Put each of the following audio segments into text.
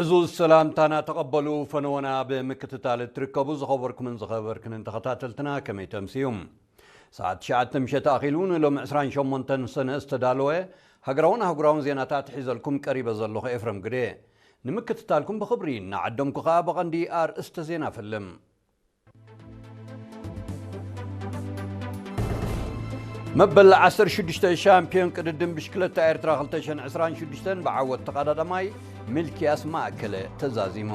ብዙ ሰላምታና ተቐበሉ። ፈነወና ብምክትታል እትርከቡ ዝኸበርኩምን ዝኸበርክንን ተኸታተልትና ከመይ ተምስዩም? ሰዓት ትሽዓተ ምሸት ኣኺሉ ንሎም ዕስራን ሸሞንተን ሰነ ዝተዳለወ ሃገራውን ኣህጉራውን ዜናታት ሒዘልኩም ቀሪበ ዘለኹ ኤፍረም ግደ። ንምክትታልኩም ብኽብሪ እናዓደምኩ ኸኣ ብቐንዲ ኣርእስተ ዜና ፈልም። መበል ዓሰርተ ሽዱሽተ ሻምፒዮን ቅድድም ብሽክለታ ኤርትራ ክልተ ሽሕን ዕስራን ሽዱሽተን ብዓወት ተቐዳዳማይ ሚልኪያስ ማእከለ ተዛዚሙ።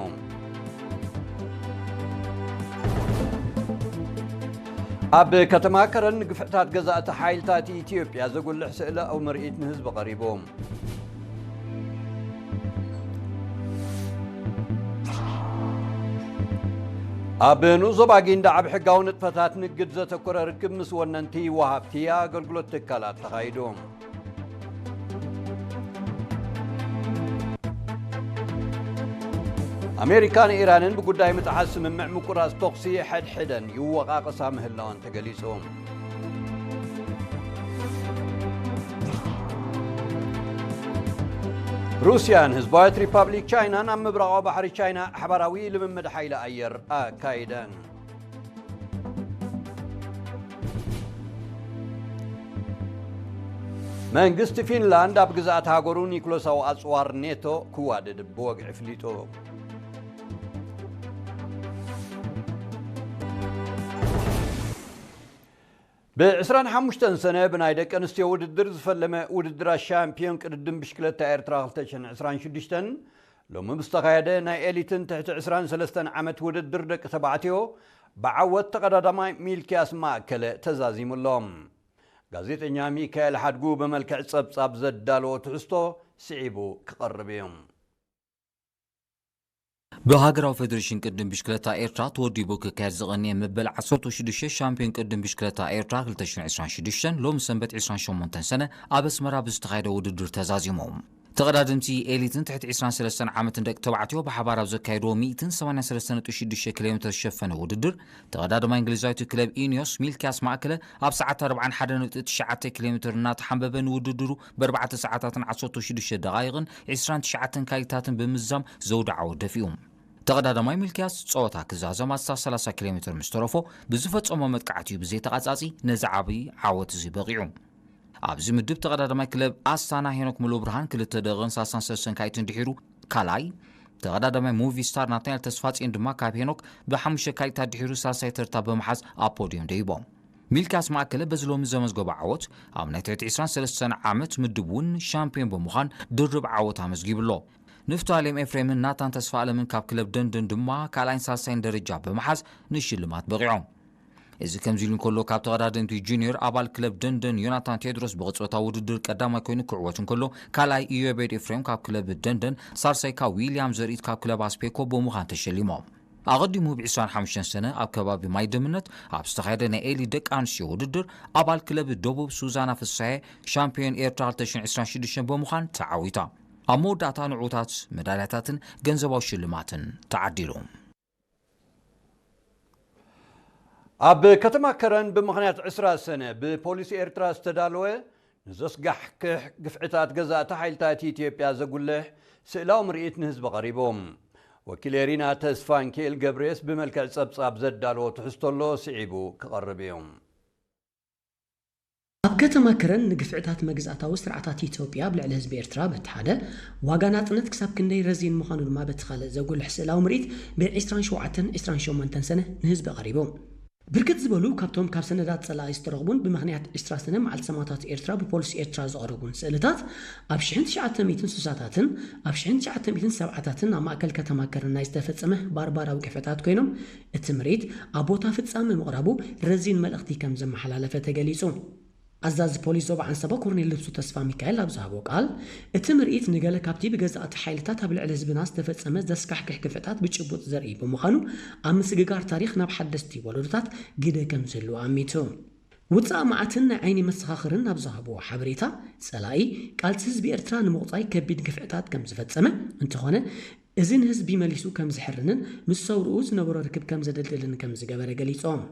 ኣብ ከተማ ከረን ግፍዕታት ገዛእቲ ሓይልታት ኢትዮጵያ ዘጉልሕ ስእላዊ ምርኢት ንህዝቢ ቀሪቡ። ኣብ ንኡስ ዞባ ጊንዳዕ ኣብ ሕጋዊ ንጥፈታት ንግድ ዘተኮረ ርክብ ምስ ወነንቲ ወሃብቲ ኣገልግሎት ትካላት ተኻይዱ። ኣሜሪካን ኢራንን ብጉዳይ ምጥሓስ ስምምዕ ምቁራጽ ተኹሲ ሕድሕደን ይወቓቐሳ ምህላወን ተገሊጹ። ሩስያን ህዝባዊት ሪፓብሊክ ቻይናን ኣብ ምብራቓዊ ባሕሪ ቻይና ሓባራዊ ልምምድ ሓይሊ ኣየር ኣካይደን። መንግስቲ ፊንላንድ ኣብ ግዝኣት ሃገሩ ኒኩለሳዊ ኣጽዋር ኔቶ ክዋድድ ብወግዒ ፍሊጡ። ብ ዕስራን ሓሙሽተን ሰነ ብናይ ደቂ ኣንስትዮ ውድድር ዝፈለመ ውድድራት ሻምፒዮን ቅድድም ብሽክለታ ኤርትራ ክልተ ሽሕን ዕስራን ሽዱሽተን ሎሚ ብዝተኻየደ ናይ ኤሊትን ትሕቲ ዕስራን ሰለስተን ዓመት ውድድር ደቂ ተባዕትዮ ብዓወት ተቐዳዳማይ ሚልኪያስ ማእከለ ተዛዚሙ ኣሎ። ጋዜጠኛ ሚካኤል ሓድጉ ብመልክዕ ጸብጻብ ዘዳለዎ ትሕዝቶ ስዒቡ ክቐርብ እዩ። ብሃገራዊ ፌደሬሽን ቅድም ብሽክለታ ኤርትራ ተወዲቡ ክካየድ ዝቐንየ መበል ዓሰርተ ሽዱሽተ ሻምፒዮን ቅድም ብሽክለታ ኤርትራ ክልተ ሽሕን ዕስራን ሽዱሽተን ሎሚ ሰንበት ዕስራን ሸሞንተን ሰነ ኣብ ኣስመራ ብዝተኻየደ ውድድር ተዛዚሙ። ተቐዳደምቲ ኤሊትን ትሕቲ ዕስራን ሰለስተን ዓመትን ደቂ ተባዕትዮ ብሓባር ኣብ ዘካየድዎ ሚእትን ሰማንያን ሰለስተን ነጥቢ ሽዱሽተ ኪሎ ሜትር ዝሸፈነ ውድድር፣ ተቐዳዳማይ እንግሊዛዊት ክለብ ኢኒዮስ ሚልኪያስ ማእከለ ኣብ ሰዓት ኣርባዓን ሓደን ነጥቢ ትሽዓተ ኪሎ ሜትር እናተሓንበበ ንውድድሩ ብኣርባዕተ ሰዓታትን ዓሰርተ ሽዱሽተ ደቓይቕን ዕስራን ትሽዓተን ካሊታትን ብምዝዛም ዘውዲ ዓወት ደፊኡ። ተቐዳዳማይ ሚልኪያስ ጸወታ ክዛዘም ኣስታት ሰላሳ ኪሎ ሜትር ምስ ተረፎ ብዝፈጸሞ መጥቃዕቲ እዩ ብዘይተቓጻጺ ነዚ ዓቢ ዓወት እዚ በቒዑ። ኣብዚ ምድብ ተቐዳዳማይ ክለብ ኣስታና ሄኖክ ሙሉብርሃን ክልተ ደቂቕን ሰላሳን ሰለስተን ካሊትን ድሒሩ ካልኣይ፣ ተቐዳዳማይ ሙቪ ስታር ናትናኤል ተስፋጽዮን ድማ ካብ ሄኖክ ብሓሙሽተ ካሊታት ድሒሩ ሳልሳይ ተርታ ብምሓዝ ኣብ ፖድዮም ደይቦም። ሚልኪያስ ማእከለ በዚ ሎሚ ዘመዝገቦ ዓወት ኣብ ናይ ትሕቲ ዕስራን ሰለስተን ዓመት ምድብ እውን ሻምፒዮን ብምዃን ድርብ ዓወት ኣመዝጊቡ ኣሎ። ንፍታሌም ኤፍሬምን ናታን ተስፋኣለምን ካብ ክለብ ደንደን ድማ ካልኣይን ሳልሳይን ደረጃ ብምሓዝ ንሽልማት በቒዖም። እዚ ከምዚ ኢሉ እንከሎ፣ ካብ ተቐዳደምቲ ጁኒየር ኣባል ክለብ ደንደን ዮናታን ቴድሮስ ብቕጽበታዊ ውድድር ቀዳማይ ኮይኑ ክዕወት እንከሎ፣ ካልኣይ ኢዮቤድ ኤፍሬም ካብ ክለብ ደንደን፣ ሳልሳይ ካብ ዊልያም ዘርኢት ካብ ክለብ ኣስፔኮ ብምዃን ተሸሊሞም። ኣቐዲሙ ብ ዕስራን ሓሙሽተን ሰነ ኣብ ከባቢ ማይ ደምነት ኣብ ዝተኻየደ ናይ ኤሊት ደቂ ኣንስትዮ ውድድር ኣባል ክለብ ደቡብ ሱዛና ፍሳሐ ሻምፒዮን ኤርትራ ክልተ ሽሕን ዕስራን ሽዱሽተን ብምዃን ተዓዊታ። ኣብ መወዳእታ ንዕዉታት መዳልያታትን ገንዘባዊ ሽልማትን ተዓዲሉ። ኣብ ከተማ ከረን ብምኽንያት ዕስራ ሰነ ብፖሊስ ኤርትራ ዝተዳለወ ንዘስጋሕክሕ ግፍዕታት ገዛእቲ ሓይልታት ኢትዮጵያ ዘጉልሕ ስእላዊ ምርኢት ንህዝቢ ቀሪቡ። ወኪል ኤሪና ተስፋንኪኤል ገብሬስ ብመልክዕ ጸብጻብ ዘዳለዎ ትሕዝቶ ኣሎ፣ ስዒቡ ክቐርብ እዩ። ኣብ ከተማ ከረን ንግፍዕታት መግዛእታዊ ስርዓታት ኢትዮጵያ ኣብ ልዕሊ ህዝቢ ኤርትራ በቲ ሓደ፣ ዋጋ ናጽነት ክሳብ ክንደይ ረዚን ምዃኑ ድማ በቲ ካልእ ዘጉልሕ ስእላዊ ምርኢት ብ ዕስራን ሸውዓተን ዕስራን ሸሞንተን ሰነ ንህዝቢ ቀሪቡ። ብርክት ዝበሉ ካብቶም ካብ ሰነዳት ጸላኢ ዝተረኽቡን ብምኽንያት ዕስራ ሰነ መዓልቲ ሰማእታት ኤርትራ ብፖሊስ ኤርትራ ዝቐረቡን ስእልታት፣ ኣብ ሽሕን ትሽዓተ ሚእትን ስሳታትን ኣብ ሽሕን ትሽዓተ ሚእትን ሰብዓታትን ኣብ ማእከል ከተማ ከረን ናይ ዝተፈጸመ ባርባራዊ ግፍዕታት ኮይኖም፣ እቲ ምርኢት ኣብ ቦታ ፍጻመ ምቕራቡ ረዚን መልእኽቲ ከም ዘመሓላለፈ ተገሊጹ። ኣዛዚ ፖሊስ ዞባ ዓንሰባ ኮርኔል ልብሱ ተስፋ ሚካኤል ኣብ ዝሃቦ ቃል፣ እቲ ምርኢት ንገለ ካብቲ ብገዛእቲ ሓይልታት ኣብ ልዕሊ ህዝብና ዝተፈጸመ ዘስካሕክሕ ግፍዕታት ብጭቡጥ ዘርኢ ብምዃኑ፣ ኣብ ምስግጋር ታሪኽ ናብ ሓደስቲ ወለዶታት ግደ ከም ዝህልዎ ኣሚቱ። ውጻእ መዓትን ናይ ዓይኒ መሰኻኽርን ኣብ ዝሃብዎ ሓበሬታ፣ ጸላኢ ቃልሲ ህዝቢ ኤርትራ ንምቑጻይ ከቢድ ግፍዕታት ከም ዝፈጸመ፣ እንተኾነ እዚ ንህዝቢ መሊሱ ከም ዝሕርንን ምስ ሰውርኡ ዝነበሮ ርክብ ከም ዘደልድልን ከም ዝገበረ ገሊጾም።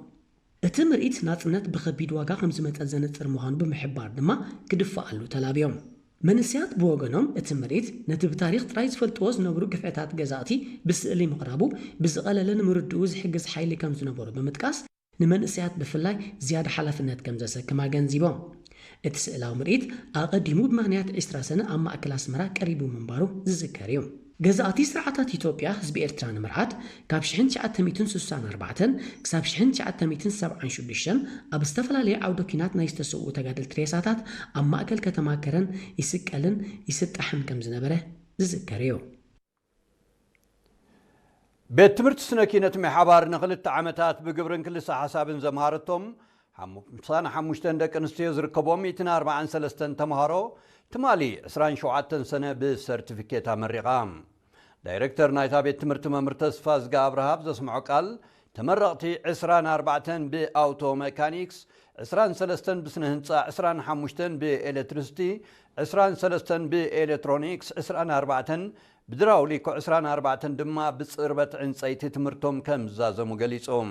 እቲ ምርኢት ናጽነት ብኸቢድ ዋጋ ከም ዝመጸ ዘነጽር ምዃኑ ብምሕባር ድማ ክድፋኣሉ ተላብዮም። መንእሰያት ብወገኖም፣ እቲ ምርኢት ነቲ ብታሪኽ ጥራይ ዝፈልጥዎ ዝነበሩ ግፍዕታት ገዛእቲ ብስእሊ ምቕራቡ፣ ብዝቐለለ ንምርድኡ ዝሕግዝ ሓይሊ ከም ዝነበሮ ብምጥቃስ፣ ንመንእሰያት ብፍላይ ዝያዳ ሓላፍነት ከም ዘሰክም ኣገንዚቦም። እቲ ስእላዊ ምርኢት ኣቐዲሙ ብምኽንያት ዕስራ ሰነ ኣብ ማእከል ኣስመራ ቀሪቡ ምንባሩ ዝዝከር እዩ። ገዛእቲ ስርዓታት ኢትዮጵያ ህዝቢ ኤርትራ ንምርዓድ፣ ካብ ሽሕን ትሽዓተ ሚእትን ስሳን ኣርባዕተን ክሳብ ሽሕን ትሽዓተ ሚእትን ሰብዓን ሽዱሽተን ኣብ ዝተፈላለየ ዓውደ ኲናት ናይ ዝተሰውኡ ተጋደልቲ ሬሳታት ኣብ ማእከል ከተማ ከረን ይስቀልን ይስጣሕን ከም ዝነበረ ዝዝከር እዩ። ቤት ትምህርቲ ስነ ኪነት ምሕባር ንኽልተ ዓመታት ብግብርን ክልሰ ሓሳብን ዘምሃረቶም ሓምሳን ሓሙሽተን ደቂ ኣንስትዮ ዝርከቦም ሚእትን ኣርባዓን ሰለስተን ተምሃሮ ትማሊ ዕስራን ሸውዓተን ሰነ ብሰርቲፊኬት ኣመሪቓ። ዳይሬክተር ናይታ ቤት ትምህርቲ መምህር ተስፋ ዝጋ ኣብርሃ ኣብ ዘስምዖ ቃል፣ ተመረቕቲ ዕስራን ኣርባዕተን ብኣውቶ መካኒክስ፣ ዕስራን ሰለስተን ብስነ ህንፃ፣ ዕስራን ሓሙሽተን ብኤሌክትሪሲቲ፣ ዕስራን ሰለስተን ብኤሌክትሮኒክስ፣ ዕስራን ኣርባዕተን ብድራውሊኮ፣ ዕስራን ኣርባዕተን ድማ ብፅርበት ዕንፀይቲ ትምህርቶም ከም ዝዛዘሙ ገሊፆም።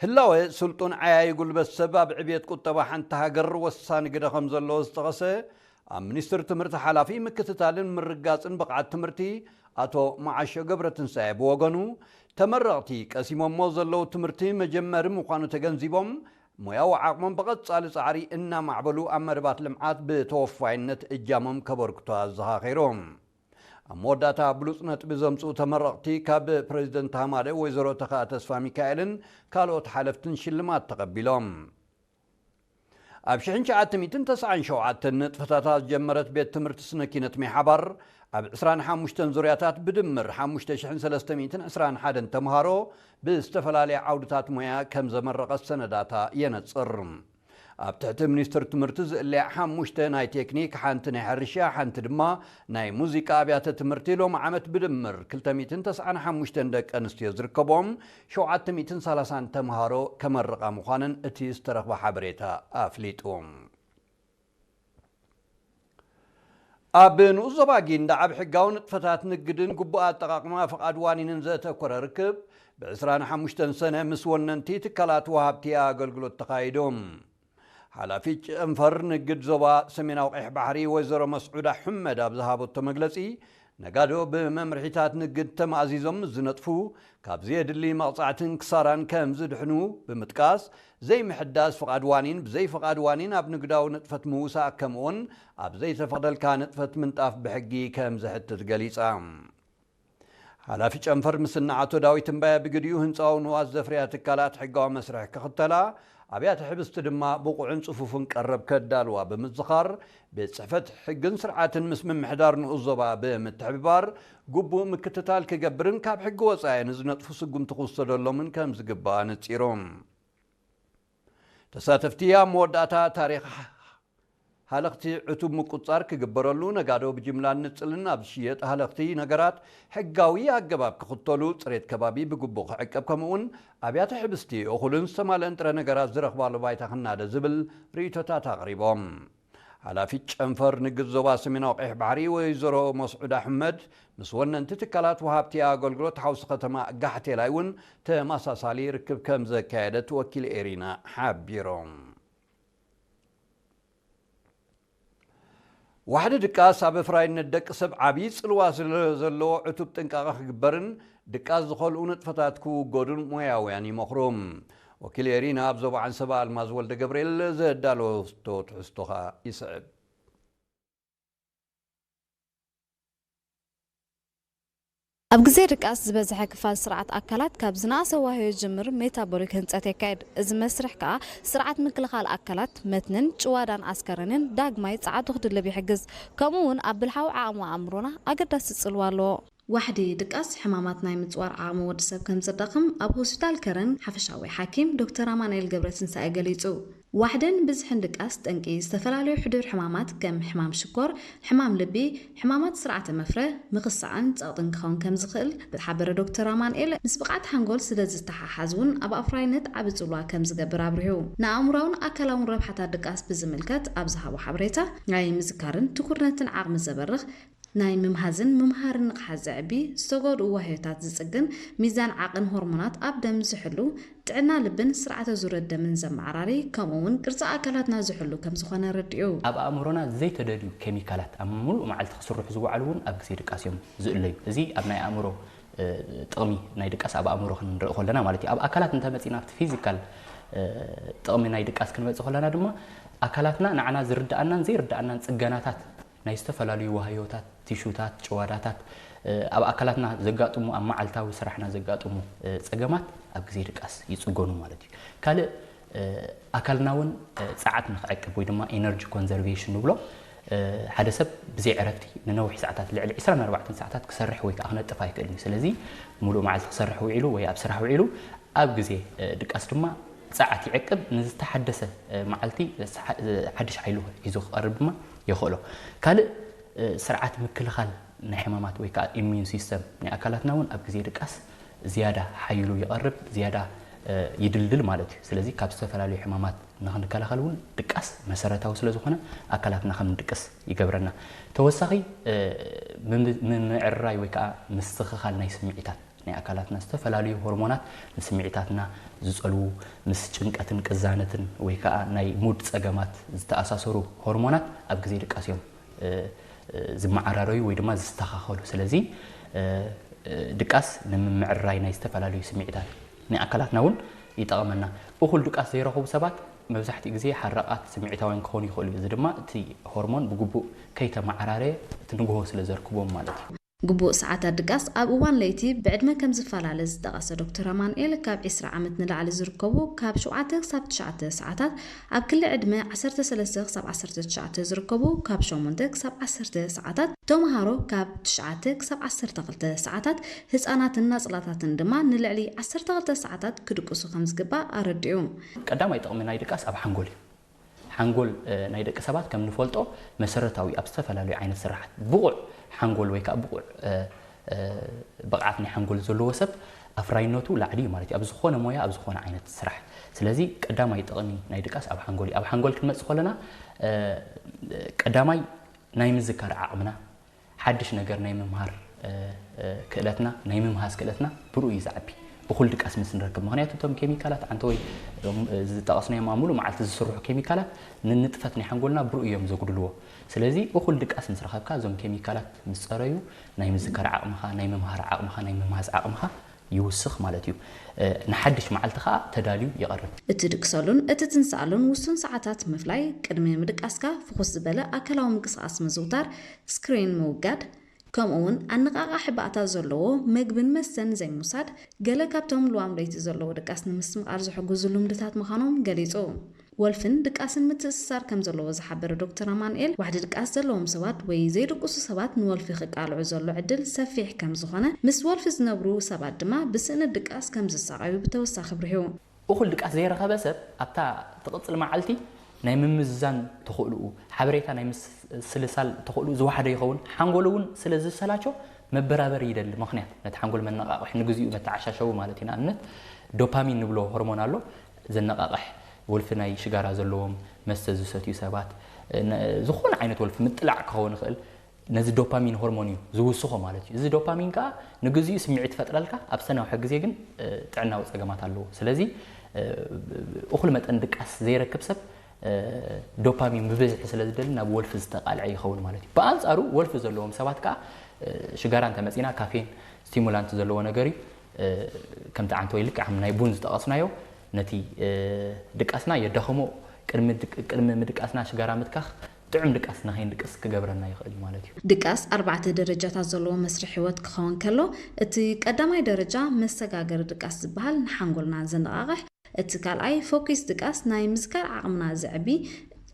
ህላወ ስልጡን ዓያዪ ጉልበት ሰብ ኣብ ዕብየት ቁጠባ ሓንቲ ሃገር ወሳኒ ግደ ከም ዘለዎ ዝጠቐሰ ኣብ ሚኒስትሪ ትምህርቲ ሓላፊ ምክትታልን ምርጋፅን ብቕዓት ትምህርቲ ኣቶ መዓሾ ገብረትንሳኤ ብወገኑ፣ ተመረቕቲ ቀሲሞሞ ዘለዉ ትምህርቲ መጀመሪ ምዃኑ ተገንዚቦም፣ ሞያዊ ዓቕሞም ብቐጻሊ ጻዕሪ እናማዕበሉ ኣብ መደባት ልምዓት ብተወፋይነት እጃሞም ከበርክቱ ኣዘኻኺሩ። ኣብ መወዳእታ ብሉጽ ነጥቢ ዘምጽኡ ተመረቕቲ ካብ ፕሬዚደንት ሃማደ ወይዘሮ ተኽኣ ተስፋ ሚካኤልን ካልኦት ሓለፍትን ሽልማት ተቐቢሎም። ኣብ ሽሕን ትሽዓተ ሚእትን ተስዓን ሸውዓተን ንጥፈታታ ዝጀመረት ቤት ትምህርቲ ስነ ኪነት ሜሓባር ኣብ ዕስራን ሓሙሽተን ዙርያታት ብድምር ሓሙሽተ ሽሕን ሰለስተ ሚእትን ዕስራን ሓደን ተምሃሮ ብዝተፈላለየ ዓውድታት ሞያ ከም ዘመረቐት ሰነዳታ የነጽር። ኣብ ትሕቲ ሚኒስትሪ ትምህርቲ ዝእለያ ሓሙሽተ ናይ ቴክኒክ፣ ሓንቲ ናይ ሕርሻ፣ ሓንቲ ድማ ናይ ሙዚቃ ኣብያተ ትምህርቲ ሎሚ ዓመት ብድምር ክልተ ሚእትን ተስዓን ሓሙሽተን ደቂ ኣንስትዮ ዝርከቦም ሸውዓተ ሚእትን ሰላሳን ተምሃሮ ከመርቓ ምዃነን እቲ ዝተረኽበ ሓበሬታ ኣፍሊጡ። ኣብ ንኡስ ዞባ ጊንዳዕ ኣብ ሕጋዊ ንጥፈታት ንግድን ግቡእ ኣጠቓቕማ ፍቓድ ዋኒንን ዘተኮረ ርክብ ብ ዕስራን ሓሙሽተን ሰነ ምስ ወነንቲ ትካላት ወሃብቲ ኣገልግሎት ተኻይዱ። ሓላፊ ጨንፈር ንግድ ዞባ ሰሜናዊ ቀይሕ ባሕሪ ወይዘሮ መስዑዳ ሕመድ ኣብ ዝሃበቶ መግለጺ፣ ነጋዶ ብመምርሒታት ንግድ ተማእዚዞም ምስ ዝነጥፉ ካብ ዘየድሊ መቕጻዕትን ክሳራን ከም ዝድሕኑ ብምጥቃስ፣ ዘይምሕዳስ ፍቓድ ዋኒን ብዘይ ፍቓድ ዋኒን ኣብ ንግዳዊ ንጥፈት ምውሳእ ከምኡውን ኣብ ዘይተፈቕደልካ ንጥፈት ምንጣፍ ብሕጊ ከም ዘሕትት ገሊጻ። ሓላፊ ጨንፈር ምስና ኣቶ ዳዊት እምባየ ብግዲኡ ህንፃዊ ንዋት ዘፍርያ ትካላት ሕጋዊ መስርሕ ክኽተላ፣ ኣብያተ ሕብስቲ ድማ ብቑዕን ጽፉፍን ቀረብ ከዳልዋ ብምዝኻር፣ ቤት ጽሕፈት ሕግን ስርዓትን ምስ ምምሕዳር ንኡስ ዞባ ብምትሕብባር ግቡእ ምክትታል ክገብርን ካብ ሕጊ ወጻኢ ንዝነጥፉ ስጉምቲ ክውሰደሎምን ከም ዝግባእ ኣነጺሩ። ተሳተፍቲ ኣብ መወዳእታ ታሪኽ ሃለኽቲ ዕቱብ ምቁጽጻር ክግበረሉ፣ ነጋዶ ብጅምላን ንጽልን ኣብ ዝሽየጥ ሃለኽቲ ነገራት ሕጋዊ ኣገባብ ክኽተሉ፣ ጽሬት ከባቢ ብግቡእ ክዕቀብ፣ ከምኡ'ውን ኣብያተ ሕብስቲ እኹልን ዝተማልአን ጥረ ነገራት ዝረኽባሉ ባይታ ክናደ ዝብል ርእይቶታት ኣቕሪቦም። ሓላፊት ጨንፈር ንግድ ዞባ ሰሜናዊ ቀይሕ ባሕሪ ወይዘሮ መስዑድ ኣሕመድ ምስ ወነንቲ ትካላት ወሃብቲ ኣገልግሎት ሓውሲ ከተማ ጋሕቴላይ እውን ተመሳሳሊ ርክብ ከም ዘካየደት ወኪል ኤሪና ሓቢሮም። ዋሕዲ ድቃስ ኣብ ኣፍራይነት ደቂ ሰብ ዓብዪ ጽልዋ ስለ ዘለዎ ዕቱብ ጥንቃቐ ክግበርን ድቃስ ዝኸልኡ ንጥፈታት ክውገዱን ሞያውያን ይመኽሩ። ወኪል ኤሪና ኣብ ዞባ ዓንሰባ ኣልማዝ ወልደ ገብርኤል ዘዳለወቶ ትሕዝቶ ኸኣ ይስዕብ። ኣብ ግዜ ድቃስ ዝበዝሐ ክፋል ስርዓት ኣካላት ካብ ዝነኣሰ ዋህዮ ዝጅምር ሜታቦሊክ ህንጸት የካይድ። እዚ መስርሕ ከኣ ስርዓት ምክልኻል ኣካላት፣ መትንን ጭዋዳን ኣስከረንን ዳግማይ ጸዓቱ ክድልብ ይሕግዝ። ከምኡ እውን ኣብ ብልሓዊ ዓቕሚ ኣእምሮና ኣገዳሲ ጽልዋ ኣለዎ። ዋሕዲ ድቃስ ሕማማት ናይ ምጽዋር ዓቕሚ ወዲ ሰብ ከም ዘዳኽም ኣብ ሆስፒታል ከረን ሓፈሻዊ ሓኪም ዶክተር ኣማኑኤል ገብረትንሳኤ ገሊጹ። ዋሕድን ብዝሕን ድቃስ ጠንቂ ዝተፈላለዩ ሕዱር ሕማማት ከም ሕማም ሽኮር፣ ሕማም ልቢ፣ ሕማማት ስርዓተ መፍረ፣ ምኽሳዕን ጸቕጥን ክኸውን ከም ዝኽእል ዝሓበረ ዶክተር ኣማኑኤል፣ ምስ ብቕዓት ሓንጎል ስለ ዝተሓሓዝ እውን ኣብ ኣፍራይነት ዓቢ ጽልዋ ከም ዝገብር ኣብሪሁ። ንኣእምሮኣውን ኣካላውን ረብሓታት ድቃስ ብዝምልከት ኣብ ዝሃቦ ሓበሬታ፣ ናይ ምዝካርን ትኩርነትን ዓቕሚ ዘበርኽ ናይ ምምሃዝን ምምሃርን ንቕሓት ዘዕቢ፣ ዝተጎድኡ ዋህዮታት ዝጽግን፣ ሚዛን ዓቕን ሆርሞናት ኣብ ደም ዝሕሉ፣ ጥዕና ልብን ስርዓተ ዙረት ደምን ዘመዓራሪ፣ ከምኡ እውን ቅርጺ ኣካላትና ዝሕሉ ከም ዝኾነ ኣረዲኡ። ኣብ ኣእምሮና ዘይተደልዩ ኬሚካላት ኣብ ሙሉእ መዓልቲ ክስርሑ ዝወዓሉ እውን ኣብ ግዜ ድቃስ እዮም ዝእለዩ። እዚ ኣብ ናይ ኣእምሮ፣ እ፣ ጥቕሚ ናይ ድቃስ ኣብ ኣእምሮ ክንርኢ ከለና ማለት እዩ። ኣብ ኣካላት እንተመጺና ኣብቲ ፊዚካል፣ እ፣ ጥቕሚ ናይ ድቃስ ክንመጽእ ከለና ድማ ኣካላትና ንዓና ዝርድኣናን ዘይርድኣናን ጽገናታት ናይ ዝተፈላለዩ ዋህዮታት፣ ቲሹታት፣ ጭዋዳታት፣ እ፣ ኣብ ኣካላትና ዘጋጥሙ፣ ኣብ መዓልታዊ ስራሕና ዘጋጥሙ፣ እ፣ ጸገማት ኣብ ግዜ ድቃስ ይጽገኑ ማለት እዩ። ካልእ፣ እ፣ ኣካልና እውን፣ እ፣ ጸዓት ንክዕቅብ ወይ ድማ ኤነርጂ ኮንዘርቬሽን ንብሎ፣ እ፣ ሓደ ሰብ ብዘይ ዕረፍቲ ንነዊሕ ሰዓታት፣ ልዕሊ ዕስራን ኣርባዕተን ሰዓታት ክሰርሕ ወይ ከዓ ክነጥፍ ኣይክእልን እዩ። ስለዚ ሙሉእ መዓልቲ ክሰርሕ ውዒሉ ወይ ኣብ ስራሕ ውዒሉ ኣብ ግዜ፣ እ፣ ድቃስ ድማ ጸዓት ይዕቅብ፣ ንዝተሓደሰ፣ እ፣ መዓልቲ ሓ-፣ ሓድሽ ሓይሊ ሒዙ ክቐርብ ድማ የኽእሎ። ካልእ፣ እ፣ ስርዓት ምክልኻል ናይ ሕማማት ወይ ከዓ ኢሚዩን ሲስተም ናይ ኣካላትና እውን ኣብ ግዜ ድቃስ ዝያዳ ሓይሉ ይቐርብ፣ ዝያዳ፣ እ፣ ይድልድል ማለት እዩ። ስለዚ ካብ ዝተፈላለዩ ሕማማት ንኽንከላኸል እውን ድቃስ መሰረታዊ ስለ ዝኾነ ኣካላትና ከም ንድቅስ ይገብረና። ተወሳኺ፣ እ፣ ምም-፣ ምምዕርራይ ወይ ከዓ ምስትኽኻል ናይ ስምዒታት ናይ ኣካላትና ዝተፈላለዩ ሆርሞናት ንስምዒታትና ዝጸልዉ፣ ምስ ጭንቀትን ቅዛነትን ወይ ከዓ ናይ ሙድ ጸገማት ዝተኣሳሰሩ ሆርሞናት ኣብ ግዜ ድቃስ እዮም፣ እ፣ እ፣ ዝመዓራረዩ ወይ ድማ ዝስተኻኸሉ። ስለዚ፣ እ፣ እ፣ ድቃስ ንምምዕርራይ ናይ ዝተፈላለዩ ስምዒታት ናይ ኣካላትና እውን ይጠቕመና። እኹል ድቃስ ዘይረኸቡ ሰባት መብዛሕትኡ ግዜ ሓራቓት ስምዒታውያን ክኾኑ ይኽእሉ እዩ። እዚ ድማ እቲ ሆርሞን ብግቡእ ከይተመዓራረየ እቲ ንግሆ ስለ ዘርክቦም ማለት እዩ። ግቡእ ሰዓታት ድቃስ ኣብ እዋን ለይቲ ብዕድመ ከም ዝፈላለ ዝጠቐሰ ዶክተር ኣማኑኤል፣ ካብ ዕስራ ዓመት ንላዕሊ ዝርከቡ ካብ ሸውዓተ ክሳብ ትሽዓተ ሰዓታት፣ ኣብ ክሊ ዕድመ ዓሰርተ ሰለስተ ክሳብ ዓሰርተ ትሽዓተ ዝርከቡ ካብ ሸሞንተ ክሳብ ዓሰርተ ሰዓታት፣ ተምሃሮ ካብ ትሽዓተ ክሳብ ዓሰርተ ክልተ ሰዓታት፣ ህጻናትን ናጽላታትን ድማ ንልዕሊ ዓሰርተ ክልተ ሰዓታት ክድቅሱ ከም ዝግባእ ኣረዲኡ። ቀዳማይ ጥቕሚ ናይ ድቃስ ኣብ ሓንጎል እዩ። ሓንጎል፣ እ፣ ናይ ደቂ ሰባት ከም ንፈልጦ መሰረታዊ ኣብ ዝተፈላለዩ ዓይነት ስራሓት ብቑዕ ሓንጎል ወይ ከዓ ብቑዕ፣ እ፣ እ፣ ብቕዓት ናይ ሓንጎል ዘለዎ ሰብ ኣፍራይነቱ ላዕሊ እዩ ማለት እዩ፣ ኣብ ዝኾነ ሞያ፣ ኣብ ዝኾነ ዓይነት ስራሕ። ስለዚ ቀዳማይ ጥቕሚ ናይ ድቃስ ኣብ ሓንጎል እዩ። ኣብ ሓንጎል ክንመጽእ ከለና፣ እ፣ ቀዳማይ ናይ ምዝካር ዓቕምና፣ ሓድሽ ነገር ናይ ምምሃር፣ እ፣ እ፣ ክእለትና፣ ናይ ምምሃዝ ክእለትና ብርኡ እዩ ዝዓቢ። እኹል ድቃስ ምስ ንረክብ። ምኽንያቱ እቶም ኬሚካላት ዓንተወይ፣ እም፣ ዝጠቐስናዮም ኣብ ሙሉእ መዓልቲ ዝስርሑ ኬሚካላት ንንጥፈት ናይ ሓንጎልና ብርኡ እዮም ዘጉድልዎ። ስለዚ እኹል ድቃስ ምስ ረኸብካ እዞም ኬሚካላት ምስ ጸረዩ ናይ ምዝካር ዓቕምኻ፣ ናይ ምምሃር ዓቕምኻ፣ ናይ ምምሃዝ ዓቕምኻ ይውስኽ ማለት እዩ። እ፣ ንሓድሽ መዓልቲ ኸኣ ተዳልዩ ይቐርብ። እትድቅሰሉን እትትንስኣሉን ውሱን ሰዓታት ምፍላይ፣ ቅድሚ ምድቃስካ ፍኹስ ዝበለ ኣካላዊ ምንቅስቓስ ምዝውታር፣ ስክሪን ምውጋድ፣ ከምኡ እውን ኣነቓቓሒ ባእታ ዘለዎ መግብን መስተን ዘይምውሳድ፣ ገለ ካብቶም ልዋም ለይቲ ዘለዎ ድቃስ ንምስትምቓር ዝሕግዙ ልምድታት ምዃኖም ገሊጹ። ወልፍን ድቃስን ምትእስሳር ከም ዘለዎ ዝሓበረ ዶክተር ኣማኑኤል፣ ዋሕዲ ድቃስ ዘለዎም ሰባት ወይ ዘይድቅሱ ሰባት ንወልፊ ክቃልዑ ዘሎ ዕድል ሰፊሕ ከም ዝኾነ፣ ምስ ወልፊ ዝነብሩ ሰባት ድማ ብስእነት ድቃስ ከም ዝሳቐዩ ብተወሳኺ ኣብሪሁ። እኹል ድቃስ ዘይረኸበ ሰብ ኣብታ ትቕጽል መዓልቲ ናይ ምምዝዛን ተኽእልኡ፣ ሓበሬታ ናይ ምስልሳል ተኽእልኡ ዝወሓደ ይኸውን። ሓንጎሉ እውን ስለ ዝሰላቾ መበራበሪ ይደሊ። ምኽንያት ነቲ ሓንጎል መነቓቕሒ ንግዚኡ መተዓሻሸዊ ማለት እዩ። ንኣብነት ዶፓሚን ንብሎ ሆርሞን ኣሎ፣ ዘነቓቕሕ፣ ወልፊ ናይ ሽጋራ ዘለዎም፣ መስተ ዝሰትዩ ሰባት፣ ነ-፣ ዝኾነ ዓይነት ወልፊ ምጥላዕ ክኸውን ይኽእል። ነዚ ዶፓሚን ሆርሞን እዩ ዝውስኾ ማለት እዩ። እዚ ዶፓሚን ከኣ ንግዚኡ ስምዒት ይፈጥረልካ፣ ኣብ ዝተናውሐ ግዜ ግን፣ እ፣ ጥዕናዊ ጸገማት ኣለዎ። ስለዚ፣ እ፣ እኹል መጠን ድቃስ ዘይረክብ ሰብ፣ እ፣ ዶፓሚን ብብዝሒ ስለ ዝደሊ ናብ ወልፊ ዝተቃልዐ ይኸውን ማለት እዩ። ብኣንጻሩ ወልፊ ዘለዎም ሰባት ከኣ፣ እ፣ ሽጋራ እንተመጺና ካፌን ስቲሙላንት ዘለዎ ነገር እዩ። እ፣ ከምቲ ዓንተወይ ልክዕ ከም ናይ ቡን ዝጠቐስናዮ ነቲ፣ እ፣ ድቃስና የዳኽሞ። ቅድሚ ድቅ-፣ ቅድሚ ምድቃስና ሽጋራ ምትካኽ ጥዑም ድቃስ ንኸይንድቅስ ክገብረና ይኽእል እዩ ማለት እዩ። ድቃስ ኣርባዕተ ደረጃታት ዘለዎ መስርሕ ህይወት ክኸውን ከሎ፣ እቲ ቀዳማይ ደረጃ መሰጋገሪ ድቃስ ዝበሃል ንሓንጎልና ዘነቓቕሕ፣ እቲ ካልኣይ ፎኪስ ድቃስ ናይ ምዝካር ዓቕምና ዘዕቢ፣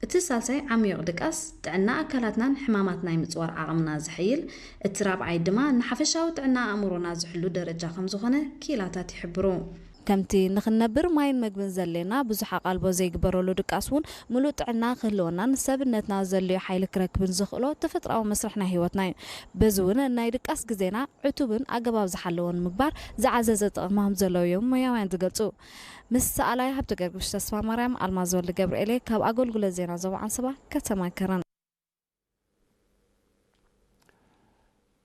እቲ ሳልሳይ ዓሚዩቕ ድቃስ ጥዕና ኣካላትናን ሕማማት ናይ ምጽዋር ዓቕምና ዘሐይል፣ እቲ ራብዓይ ድማ ንሓፈሻዊ ጥዕና ኣእምሮና ዝሕሉ ደረጃ ከም ዝኾነ ክኢላታት ይሕብሩ። ከምቲ ንኽንነብር ማይን መግብን ዘድልየና ብዙሕ ኣቓልቦ ዘይግበረሉ ድቃስ እውን ምሉእ ጥዕና ክህልወናን ሰብነትና ዘድልዮ ሓይሊ ክረክብን ዘኽእሎ ተፈጥሮኣዊ መስርሕ ናይ ህይወትና እዩ። በዚ እውን ናይ ድቃስ ግዜና ዕቱብን ኣገባብ ዝሓለወን ምግባር ዝዓዘዘ ጥቕሚ ከም ዘለዎ እዮም ሞያውያን ዝገልጹ። ምስ ሰኣላይ ሃብተ ገርግሽ ተስፋ ማርያም፣ ኣልማዝ ወልደ ገብርኤል እየ፣ ካብ ኣገልግሎት ዜና ዞባ ዓንሰባ ከተማ ከረን።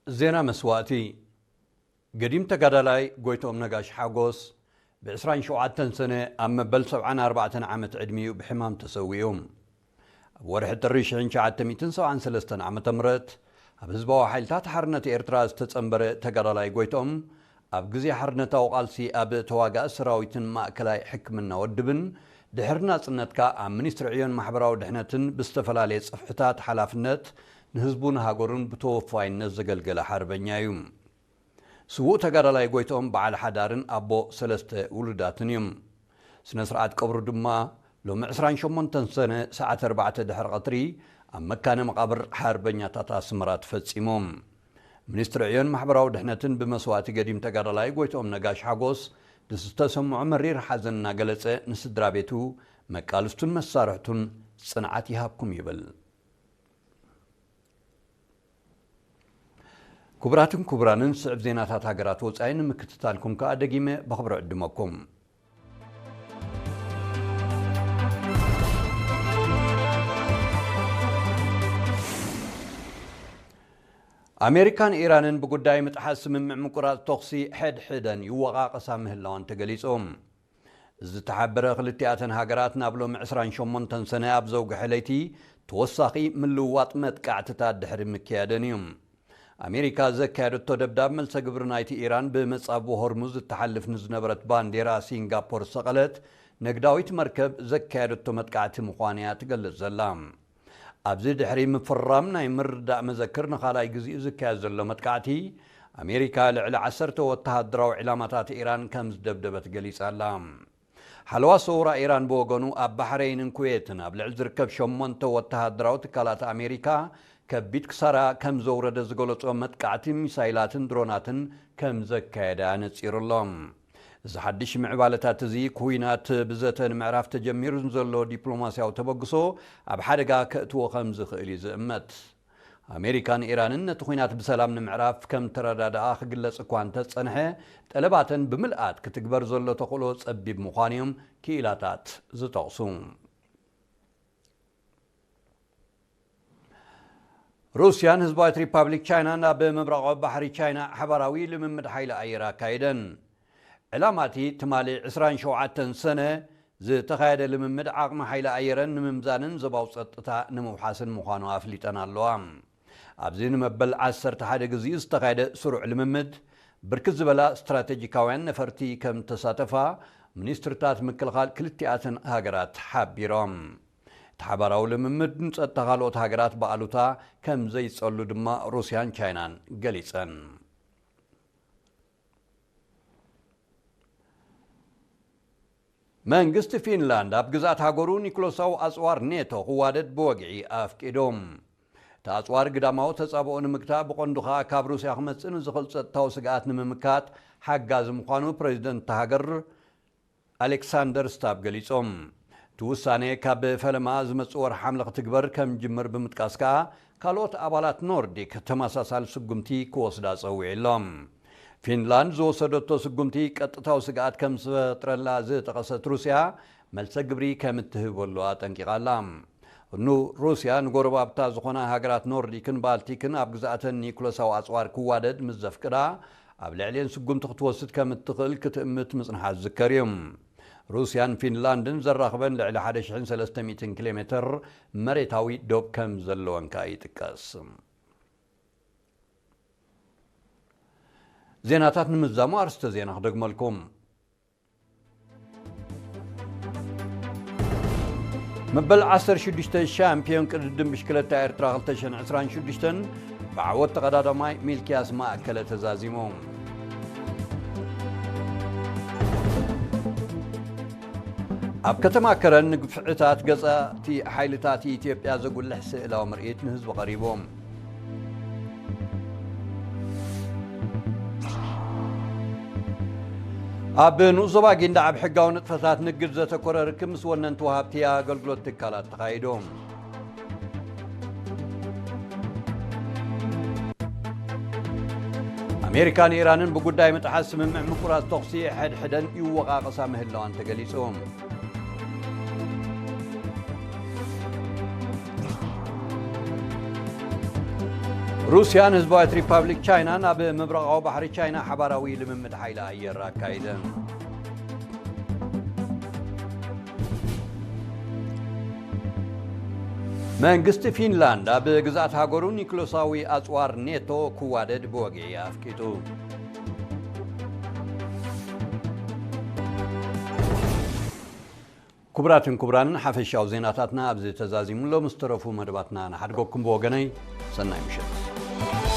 ዜና መስዋእቲ። ገዲም ተጋዳላይ ጎይትኦም ነጋሽ ሓጎስ ብ ዕስራን ሸውዓተን ሰነ ኣብ መበል ሰብዓን ኣርባዕተን ዓመት ዕድሚኡ ብሕማም ተሰዊኡ። ኣብ ወርሒ ጥሪ ሽሕን ትሽዓተ ሚእትን ሰብዓን ሰለስተን ዓመተ ምህረት ኣብ ህዝባዊ ሓይልታት ሓርነት ኤርትራ ዝተጸንበረ ተጋዳላይ ጎይትኦም፣ ኣብ ግዜ ሓርነታዊ ቃልሲ ኣብ ተዋጋኢ ሰራዊትን ማእከላይ ሕክምና ወድብን፣ ድሕሪ ናጽነትካ ኣብ ሚኒስትሪ ዕዮን ማሕበራዊ ድሕነትን ብዝተፈላለየ ጽፍሕታት ሓላፍነት ንህዝቡን ሃገሩን ብተወፋይነት ዘገልገለ ሓርበኛ እዩ። ስዉእ ተጋዳላይ ጎይትኦም በዓል ሓዳርን ኣቦ ሰለስተ ውሉዳትን እዩ። ስነ ስርዓት ቀብሩ ድማ ሎሚ ዕስራን ሸሞንተን ሰነ ሰዓት ኣርባዕተ ድሕሪ ቀትሪ ኣብ መካነ መቓብር ሓርበኛታት ኣስመራ ተፈጺሙ። ሚኒስትሪ ዕዮን ማሕበራዊ ድሕነትን ብመስዋእቲ ገዲም ተጋዳላይ ጎይትኦም ነጋሽ ሓጎስ ንዝተሰምዖ መሪር ሓዘን እናገለጸ፣ ንስድራ ቤቱ፣ መቃልስቱን መሳርሕቱን ጽንዓት ይሃብኩም ይብል። ክቡራትን ክቡራንን፣ ስዕብ ዜናታት ሃገራት ወጻኢ ንምክትታልኩም ከኣ ደጊመ ብኽብሪ ዕድመኩም። ኣሜሪካን ኢራንን ብጉዳይ ምጥሓስ ስምምዕ ምቁራጽ ተኹሲ ሕድሕደን ይወቓቐሳ ምህላወን ተገሊጹ። ዝተሓበረ ክልቲኣተን ሃገራት ናብ ሎሚ ዕስራን ሸሞንተን ሰነ ኣብ ዘውግሐ ለይቲ ተወሳኺ ምልውዋጥ መጥቃዕትታት ድሕሪ ምክያደን እዩ። ኣሜሪካ ዘካየደቶ ደብዳብ መልሰ ግብሪ ናይቲ ኢራን ብመጻብቦ ሆርሙዝ እትሓልፍ ንዝነበረት ባንዴራ ሲንጋፖር ዝሰቐለት ንግዳዊት መርከብ ዘካየደቶ መጥቃዕቲ ምዃኑ እያ ትገልጽ ዘላ። ኣብዚ ድሕሪ ምፍራም ናይ ምርዳእ መዘክር ንኻልኣይ ግዜኡ ዝካየድ ዘሎ መጥቃዕቲ፣ ኣሜሪካ ልዕሊ ዓሰርተ ወተሃደራዊ ዕላማታት ኢራን ከም ዝደብደበት ገሊጻ ኣላ። ሓለዋ ሰውራ ኢራን ብወገኑ፣ ኣብ ባሕረይንን ኩዌትን ኣብ ልዕሊ ዝርከብ ሸሞንተ ወተሃደራዊ ትካላት ኣሜሪካ ከቢድ ክሳራ ከም ዘውረደ ዝገለጾ መጥቃዕቲ ሚሳይላትን ድሮናትን ከም ዘካየደ ኣነጺሩ ኣሎ። እዚ ሓድሽ ምዕባለታት እዚ፣ ኩናት ብዘተ ንምዕራፍ ተጀሚሩ ንዘሎ ዲፕሎማስያዊ ተበግሶ ኣብ ሓደጋ ከእትዎ ከም ዝኽእል እዩ ዝእመት። ኣሜሪካን ኢራንን ነቲ ኲናት ብሰላም ንምዕራፍ ከም ተረዳድኣ ክግለጽ እኳ እንተጸንሐ፣ ጠለባተን ብምልኣት ክትግበር ዘሎ ተኽእሎ ጸቢብ ምዃኑ እዮም ክኢላታት ዝጠቕሱ። ሩስያን ህዝባዊት ሪፓብሊክ ቻይናን ኣብ ምብራቓዊ ባሕሪ ቻይና ሓባራዊ ልምምድ ሓይሊ ኣየር ኣካይደን። ዕላማ እቲ ትማሊ ዕስራን ሸውዓተን ሰነ ዝተኻየደ ልምምድ፣ ዓቕሚ ሓይሊ ኣየረን ንምምዛንን ዞባዊ ጸጥታ ንምውሓስን ምዃኑ ኣፍሊጠን ኣለዋ። ኣብዚ ንመበል ዓሰርተ ሓደ ግዜኡ ዝተኻየደ ስሩዕ ልምምድ፣ ብርክት ዝበላ ስትራቴጂካውያን ነፈርቲ ከም ተሳተፋ ሚኒስትርታት ምክልኻል ክልቲኣተን ሃገራት ሓቢሮም። እቲ ሓባራዊ ልምምድ ንጸጥታ ካልኦት ሃገራት ብኣሉታ ከም ዘይጸሉ ድማ ሩስያን ቻይናን ገሊጸን። መንግስቲ ፊንላንድ ኣብ ግዝኣት ሃገሩ ኒኩለሳዊ ኣጽዋር ኔቶ ክዋደድ ብወግዒ ኣፍቂዱ። እቲ ኣጽዋር ግዳማዊ ተጻብኦ ንምግታእ፣ ብቐንዱ ከኣ ካብ ሩስያ ክመጽእ ንዝኽእል ጸጥታዊ ስግኣት ንምምካት ሓጋዚ ምዃኑ ፕረዚደንት እታ ሃገር ኣሌክሳንደር ስታብ ገሊጾም። እቲ ውሳኔ ካብ ፈለማ ዝመጽእ ወርሒ ሓምለ ክትግበር ከም ጅምር ብምጥቃስ ከኣ፣ ካልኦት ኣባላት ኖርዲክ ተመሳሳሊ ስጉምቲ ክወስዳ ጸዊዑ ኣሎ። ፊንላንድ ዝወሰደቶ ስጉምቲ ቀጥታዊ ስግኣት ከም ዝፈጥረላ ዝጠቐሰት ሩስያ፣ መልሰ ግብሪ ከም እትህበሉ ኣጠንቂቓ ኣላ። ኑ ሩስያ ንጎረባብታ ዝኾና ሃገራት ኖርዲክን ባልቲክን ኣብ ግዝኣተን ኒኩለሳዊ ኣጽዋር ክዋደድ ምስ ዘፍቅዳ፣ ኣብ ልዕሊኤን ስጉምቲ ክትወስድ ከም እትኽእል ክትእምት ምጽንሓ ዝዝከር እዩ። ሩስያን ፊንላንድን ዘራኽበን ልዕሊ ሓደ ሽሕን ሰለስተ ሚእትን ኪሎ ሜተር መሬታዊ ዶብ ከም ዘለወን ከኣ ይጥቀስ። ዜናታት ንምዛሙ ኣርስተ ዜና ክደግመልኩም። መበል ዓሰርተ ሽዱሽተ ሻምፒዮን ቅድድም ብሽክለታ ኤርትራ ክልተ ሽሕን ዕስራን ሽዱሽተን ብዓወት ተቐዳዳማይ ሚልክያስ ማእከለ ተዛዚሙ። ኣብ ከተማ ከረን ንግፍዕታት ገዛእቲ ሓይልታት ኢትዮጵያ ዘጉልሕ ስእላዊ ምርኢት ንህዝቢ ቀሪቡ። ኣብ ንኡስ ዞባ ጊንዳዕ ኣብ ሕጋዊ ንጥፈታት ንግድ ዘተኮረ ርክብ ምስ ወነንቲ ወሃብቲ ኣገልግሎት ትካላት ተኻይዱ። ኣሜሪካን ኢራንን ብጉዳይ ምጥሓስ ስምምዕ ምቁራጽ ተኹሲ ሕድሕደን ይወቓቐሳ ምህላዋን ተገሊጹ። ሩስያን ህዝባዊት ሪፓብሊክ ቻይናን ኣብ ምብራቓዊ ባሕሪ ቻይና ሓባራዊ ልምምድ ሓይሊ ኣየር ኣካይደን። መንግስቲ ፊንላንድ ኣብ ግዝኣት ሃገሩ ኒክሎሳዊ ኣጽዋር ኔቶ ክዋደድ ብወግዒ ኣፍቂጡ። ክቡራትን ክቡራንን፣ ሓፈሻዊ ዜናታትና ኣብዚ ተዛዚሙ ኣሎ። ምስ ተረፉ መደባትና ንሓድገኩም። ብወገነይ ሰናይ ምሸት።